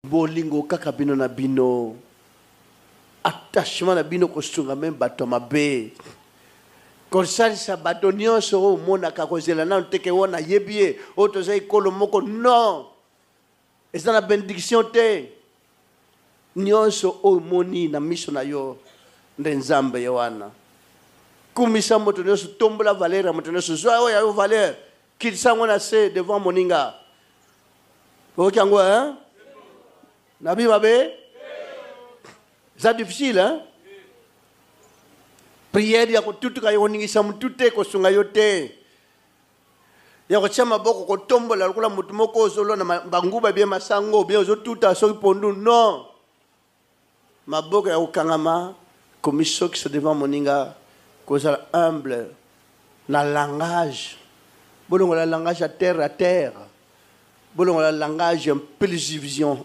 Bolingo kaka bino na bino. Attachement na bino kosunga meme bato ya mabe. Kosalisa bato nyonso oyo omonaka kozela nanu te ke oyo nayebi ye, oyo toza ekolo moko. Non! Eza na benediction te. Nyonso oyo omoni na miso na yo nde Nzambe ye wana. Kumisa moto nyonso, tombola valeur ya moto nyonso, zwa oyo ya yo valeur, kitisa yango na se devant moninga. Oyoki yango hein? Nabi mabe? Eza difficile hein? Prière ya kotutuka ya koningisa motu te, kosunga yo te. Ya kotia maboko kotombola lokola motu moko ozolona banguba bien masango bien ozotuta soki pondu non. Maboko ya kokangama, komisokisa devant moninga, kozala humble na langage. Bolongola langage ya terre à terre. Bolongola langage ya impulsivision.